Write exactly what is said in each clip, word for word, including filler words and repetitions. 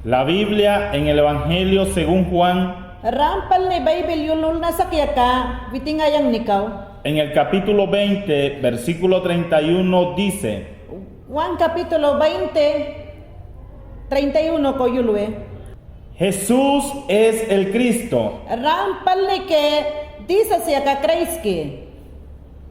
La Biblia en el Evangelio según Juan, rampalne Baybil yul-, yulnasak yaka witin ayangnikaw, en el capítulo veinte, versículo treinta y uno dice: Juan capítulo veinte, treinta y uno ko yulwe. Jesús es el Cristo, rampalnike Jisas yaka Kraist ki,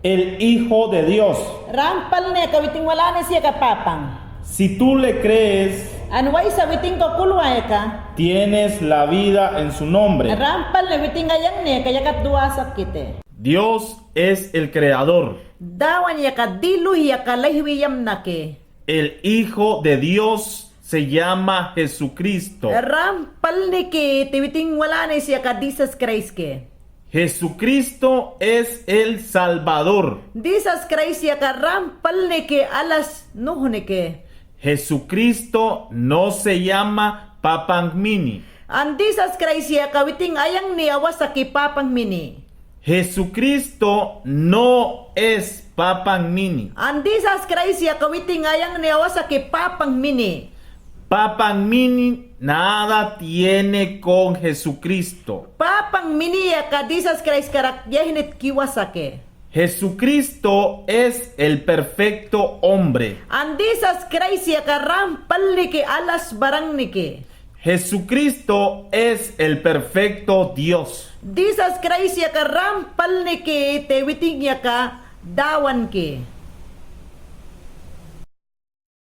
el Hijo de Dios, rampalne yaka witin walanes yaka Papan. Si tú le crees, an waysa witin ko kulwayaka, tienes la vida en su nombre, rampalne witin ayangniyaka yakat duwasakkiti. Dios es el creador, Dawan yaka diluhi yaka layhwi yamnaki. El Hijo de Dios se llama Jesucristo, rampalniki te witin walanes yaka Jisas Kraist ki. Jesucristo es el Salvador, Jisas Kraist yaka rampalniki alas nuhniki. Jesucristo no se llama Papan Mini, an Jisas Kraist yaka witin ayangni awasaki Papan Mini. Jesucristo no es Papan Mini, an Jisas Kraist yaka witin ayangni awasaki Papan Mini. Papan Mini nada tiene con Jesucristo, Papan Mini yaka Jisas Kraist karak yahinit kiwasaki. Jesucristo es el perfecto hombre, an Jisas Kraist yaka rampalniki alas barangniki. Jesucristo es el perfecto Dios, Jisas Kraist yaka rampalniki te witin yaka Dawan ki.